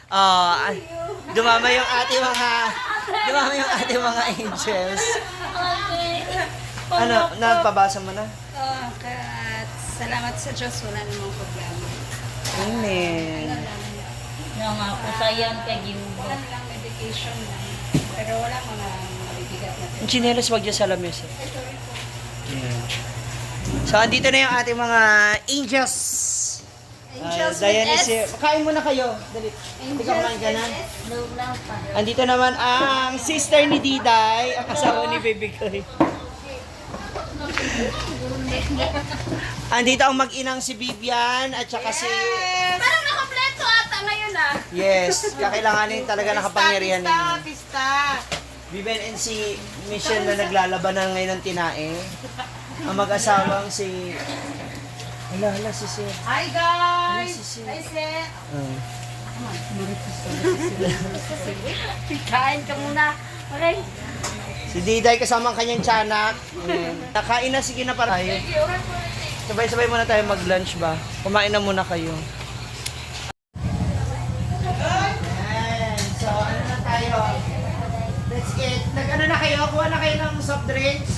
Oh, dumama yung ating mga angels. Okay. Ano, nagpabasa mo na? Oh, at salamat sa Diyos, wala namang problema. Amen. Ano lang, Nga nga po, sayan kay Giuba. wala lang medication lang. Pero wala mga mabibigat na Yung tsinelas, wag dyan sa lamesa. Ay, sorry po. Yeah. So, andito na yung ating mga angels. Angels Ah, Diane with is S. here. Kain muna kayo. Dali. Ikaw, kumain ka na. Loob lang pa. Andito naman ang sister ni Diday, ang asawa ni Baby Koy. Andito ang mag-inang si Vivian at saka si... Parang nakompleto ata ngayon ah. Yes, kakailanganin talaga ng kapangyarihan ninyo. Pista, Vivian and si Michelle na naglalaban na ngayon ng tinae. Ang mag-asawang si... Hala, hala, si Sir. Hi guys! Hala, si Sir. Hi Sir! Ah. Kain ka muna. Okay. Si Diday kasama ang kanyang tiyanak. Nakain na, sige na para tayo. Sabay-sabay muna tayo mag-lunch ba? Kumain na muna kayo. Ayan. So, ano na tayo? Let's eat. Nag-ano na kayo? Kuha na kayo ng soft drinks.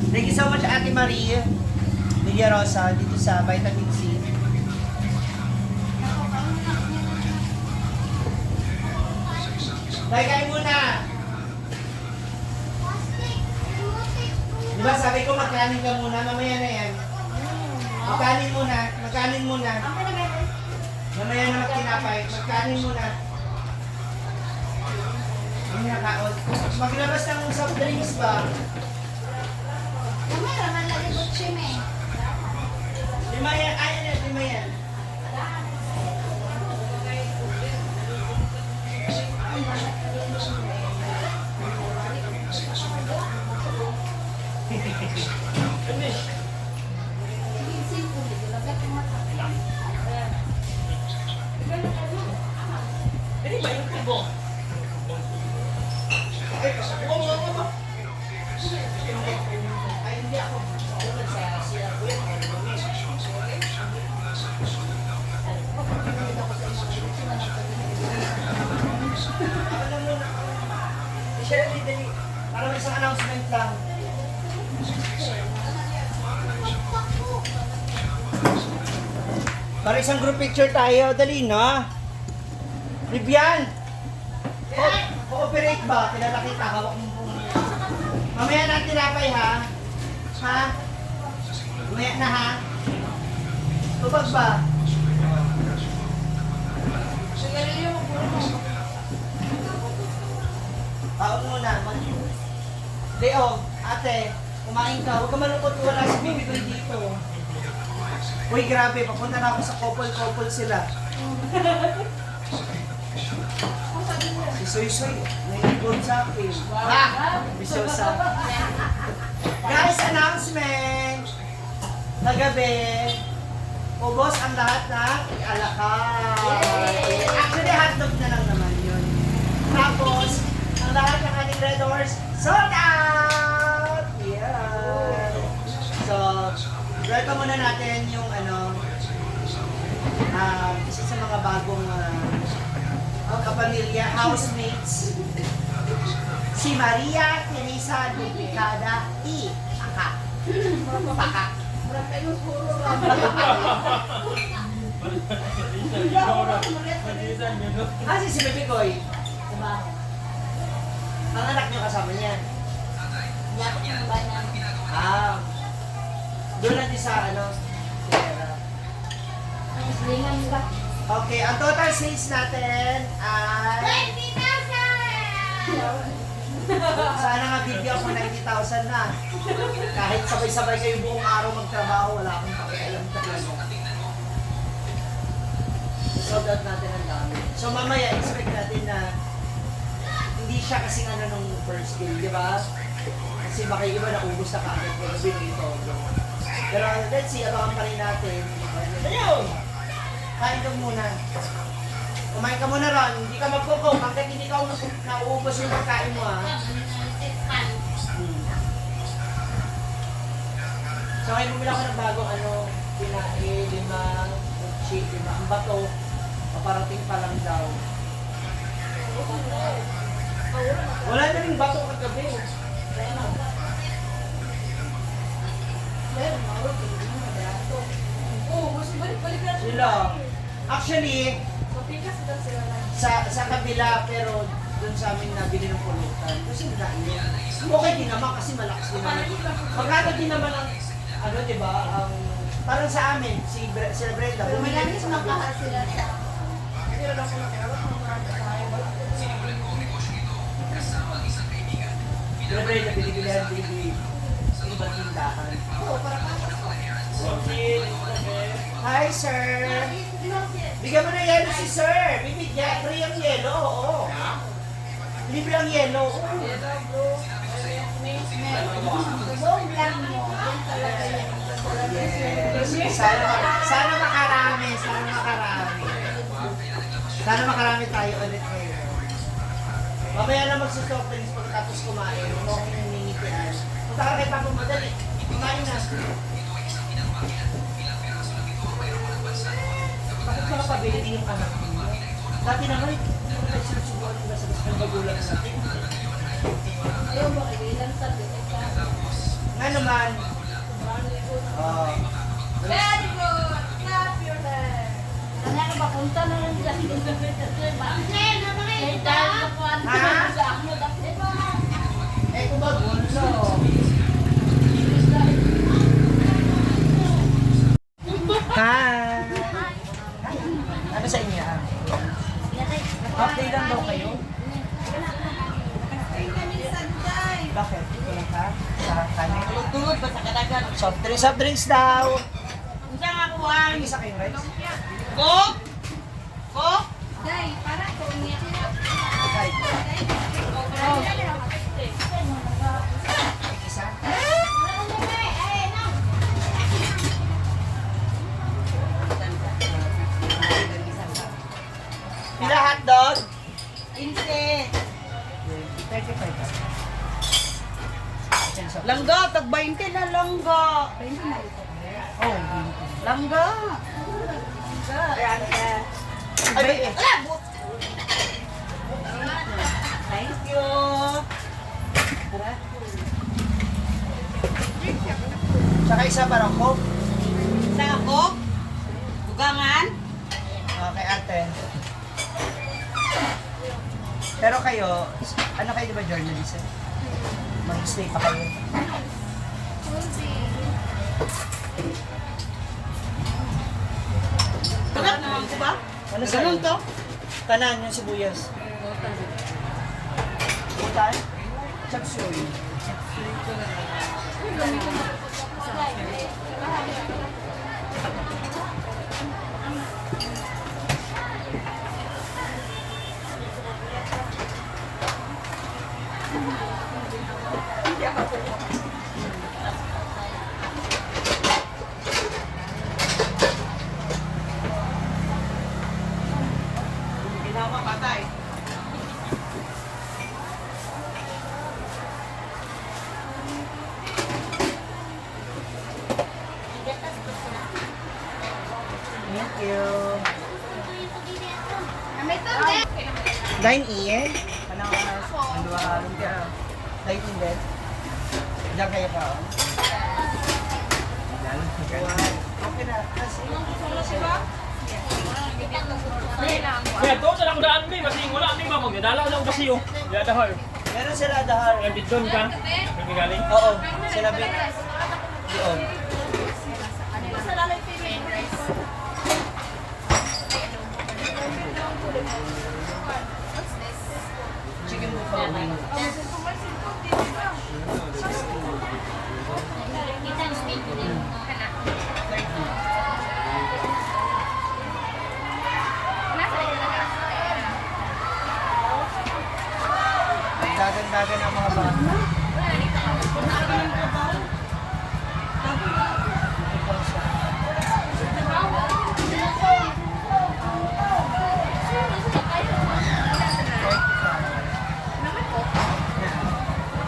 Thank you so much, Ate Marie Lilia Rosa, dito sa Vitamin C. Tay, kain muna! Di ba sabi ko magkanin ka muna, mamaya na yan. Magkanin muna, magkanin muna. Mamaya na magtinapay, magkanin muna. Hindi na kaon. Maglabas ng soft drinks ba? Mamaya naman lagi ko chime. Lima yan, ay, yan, lima yan. Ay, hindi ako. Ako sa siya. Ako na muna. Michelle, dali, dali. Para may isang announcement lang. Para isang group picture tayo. Dali na. Vivian! Cooperate ba? Kilala kita. Hawak mo po. Mamaya na ang tinapay ha. Ha? Mamaya na ha. Tubag ba? Baon muna. Leo, ate, kumain ka. Huwag ka malungkot. Wala si Baby Boy dito. Uy, grabe. Papunta na ako sa couple-couple sila. Si Soy Soy, naiibon sa akin. Ha! Bisosa. Guys, announcement! Kagabi, ubos ang lahat ng alakal. Actually, hotdog na lang naman yun. Tapos, ang lahat ng ating Red Horse, sold out! Yeah! So, welcome muna natin yung ano, isa sa mga bagong kapamilya, housemates, si Maria Teresa Duplicada E. Paka. Paka. Ah, si Bebe Koy. Ang anak niyo kasama niya. Ah. Doon lang din sa ano, Sierra. Okay, ang total sales natin ay 20,000! Sana nga bigyan ako 90,000 na. Kahit sabay-sabay kayo buong araw magtrabaho, wala akong pakialam talaga. Sold out natin ang dami. So mamaya, expect natin na hindi siya kasing ano nung first day, di ba? Kasi baka yung iba naubos na kaagad pero binili todo. Pero let's see, abangan pa rin natin. Ayun! Kain ka muna. Kumain ka muna, Ron. Hindi ka magkuko hanggat hindi ka nauubos yung pagkain mo, ah. So ngayon bumili ako ng bagong ano, tinae, lima, kimchi, di ba? Ang bato, paparating pa lang daw. Wala na rin bato kagabi. Sila. Actually, sa kabila, pero doon sa amin nabili ng pulutan. Kasi nila. Okay din naman kasi malakas din naman. Magkano din naman ang, ano, di ba, ang, parang sa amin, sila Brenda, bumili din sa kabila. Sila sa Sila Brenda, binibilihan din sa ibang tindahan. Oo, para pa. Hi, sir! Bigyan mo na yelo si sir! Bibigyan, free ang yelo, oo. Libre ang yelo, oo. Buong vlog mo, yun talaga yung Yes. Sana makarami, sana makarami. Sana makarami tayo ulit ngayon. Mamaya na magsusoft drinks pagkatapos kumain. Huwag mo akong nangingitian. Punta ka kay Papa madali. Kumain na. Bakit makapabili din yung anak mo? Dati naman, hindi mo tayo sinusubuan yung nasa ng magulang natin. Ayaw ba kayo ilang sabi? Nga naman, oh, Very good! Clap your hands! Ano ka ba? Punta na lang dyan. Kay dahil na po ano Ha? sa ako. Eh, kung bagulo. Hi! Ano sa inyo? Ah? Half day lang daw kayo? Bakit? Kulang ka? Sa kanin? Tungod ba sa kadagan? Soft drinks, soft drinks daw! Unsa nga kuan? Ang isa kayong rice? Coke? Coke? Day, para ko niya. Kahit. Isa? Pila hotdog? 15. 35 ba? Langga, tag 20 na langga. Oh, Langga. Ay, ay, ay. Thank you. Tsaka isa parang coke. Sa Coke? Bugangan? Okay, ate. Pero kayo, ano kayo, di ba, journalist eh? Mag-stay pa kayo. Ganun naman ko ba? Ano sa'yo? Ganun to? Tanan, yung sibuyas. Butan? Chop suey. Ginawa patay. Thank you. Dine in? Ano Ano ba? Dine in din? Diyan kayo pa? oh? Okay na. Kasi, Kaya to sa lang daan may masing wala may ba magdadala lang kasi yo. Yadahar. meron sila dahar. Ang bidon ka. Ang galing. Oo, sila bin. Doon. Chicken buffalo wing. Dagan-dagan ang mga bata.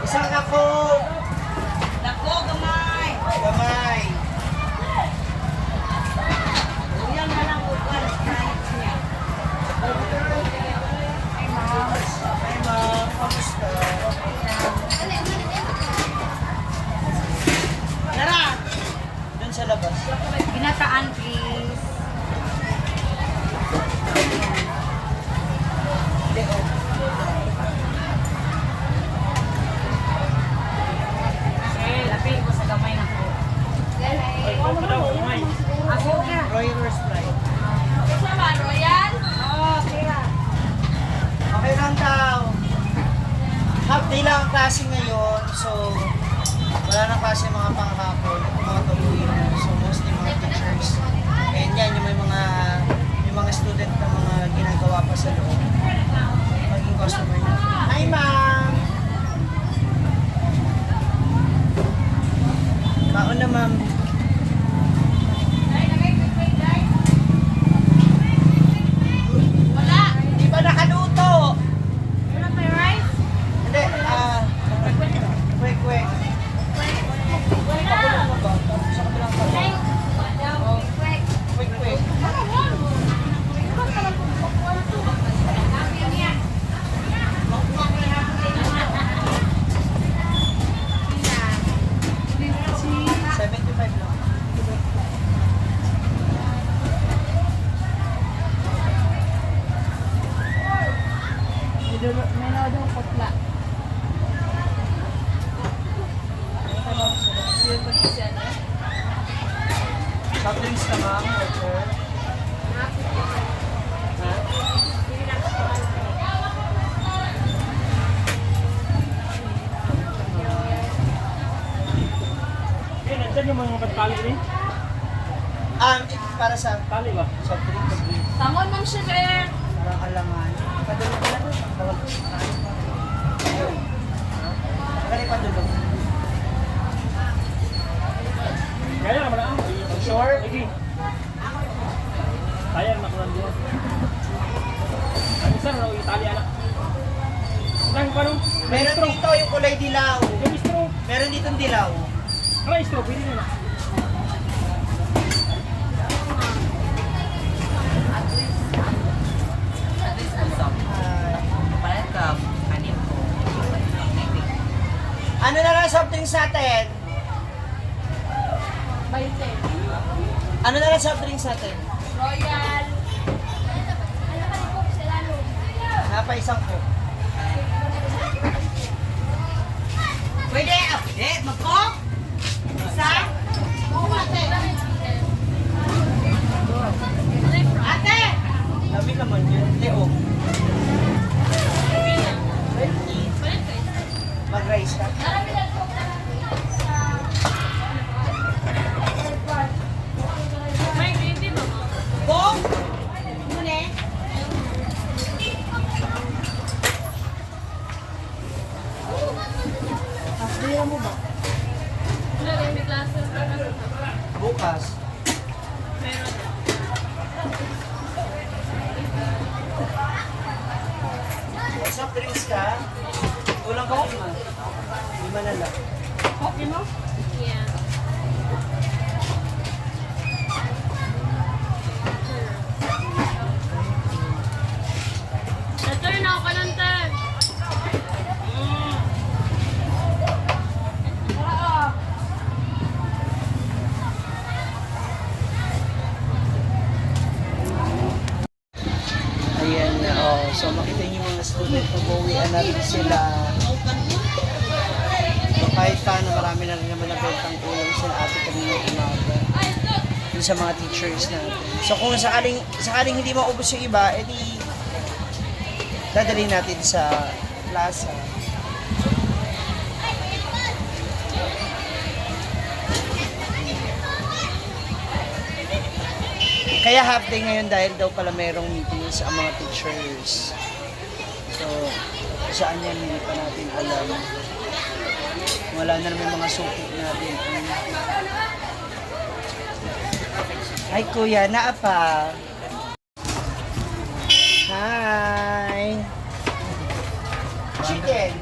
Isang ako, Dako, gamay. gamay. Uyang na lang. sa labas. Ginataan, please. Hindi, oh. Eh, lapil ko sa gamay na ko. Ay, ko pa daw, kamay. Ako ka. Royal or Sprite? Sama, Royal? Oo, kaya. Okay lang daw. Half day lang ang klase ngayon. So, wala nang klase mga panghapon. Mga tuloy na. So, mostly mga teachers. And yan, yung may mga student na mga ginagawa pa sa loob. Maging customer na. Hi, ma'am! Kaon na, ma'am. Wala. Di ba nakaluto? Wala pa rice? Hindi, quick, quick. Wala. Sa kabilang kamay. Quick, quick. 75 lang. Menudo putla. Soft drinks ka, ma'am? Water? Ha? Eh, nandyan yung mga pantali ni. Para sa Tali ba? soft drink, pag Tangon, Ma'am Shiver. parang alangan. Padulog ka na doon. Tawag. Kali padulog. Kaya naman ah. Sure? Sige. Kaya na ko lang doon. Ang isa na Italia anak. Lang pa nung Meron dito yung kulay dilaw. Yung straw. Meron dito dilaw. Kaya straw pwede na. Ano na lang soft drinks natin? Ano na lang soft drinks natin? Royal. Napa isang ko. Pwede, pwede. Mag-coke? Isa? Oo, ate. Ate! Dami naman yun. Leo. Mag-rice ka. May green tea ba? Coke? Muna eh. Bukas. Soft drinks ka? Kulang ka lima. Lima na lang. Okay mo? Yeah. Turn ako ka nun, Ter. Ayan na, oh. So makita niyo yung mga student na buwian na rin sila. So, kahit paano, marami na rin naman nabentang ulam sila ate kanina umaga. Dun sa mga teachers natin. So kung sakaling hindi maubos yung iba, edi dadalhin natin sa plaza. Kaya half day ngayon dahil daw pala merong meetings ang mga teachers. So, saan yan hindi pa natin alam. Wala na naman mga suki natin. Ay kuya, naa pa. Hi! Chicken!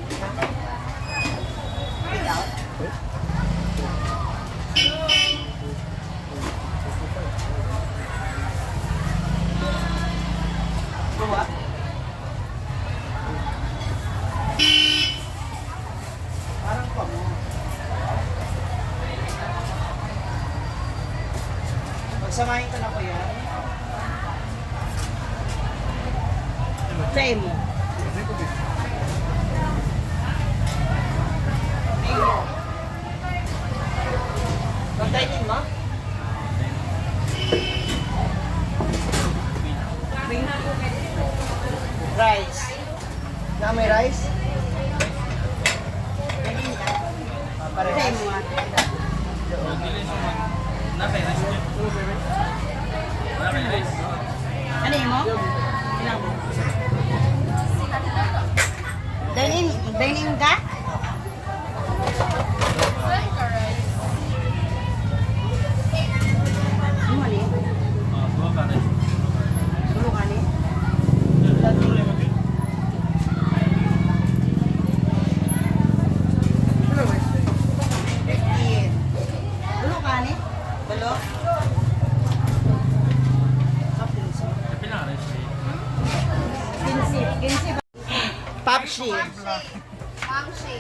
Gawa? Parang pa mo. Pagsamahin ko na ko yan. Sa imo. Pagkainin mo? Rice. Na may rice? Ah, Sa parehas. imo ah. Ano imo? Ilang mo? Dine in, dine in ka? Ano ni? Tulo ka ni? 15. Tulo ka ni? Tulo? Kinsi. Kinsi ba? Popshi. Pangsi.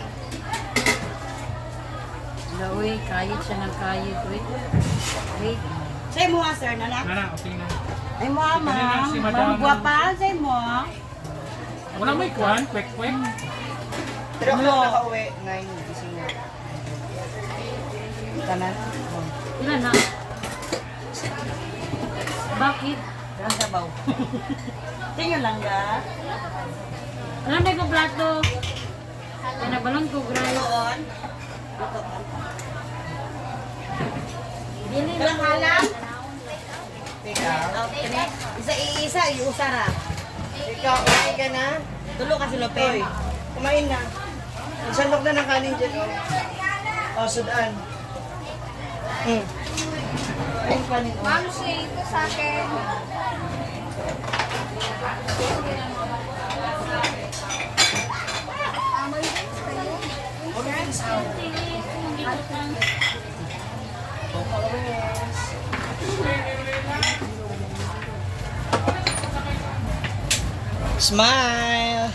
Uy, kayod siya ng kayod, uy. Wait. Sa imo ah, sir, nana? Nana, okay na. Ay mo ah, ma'am. Si madam. Ma'am, guwapa. Sa imo ah. Wala may kuhan, kwek kwek. 3 o'clock nakauwi. 9, gising na. Tanan. Ilan na? Bakit? Ang sabaw. Tingnan lang ga. Ano na ko plato? Kaya nagbalon ko, gray. Doon. Dito ka. Dili Walang halam. Take out. Kini, isa iisa, iusa ra. Ikaw, kumain ka na? Tulo ka si Toy, Lope. kumain na. Sandok na ng kanin dyan, oh. Oh, sudan. Ayun, kanin, oh. Ma'am, Shay, ito sa akin. Oh, followers. Smile!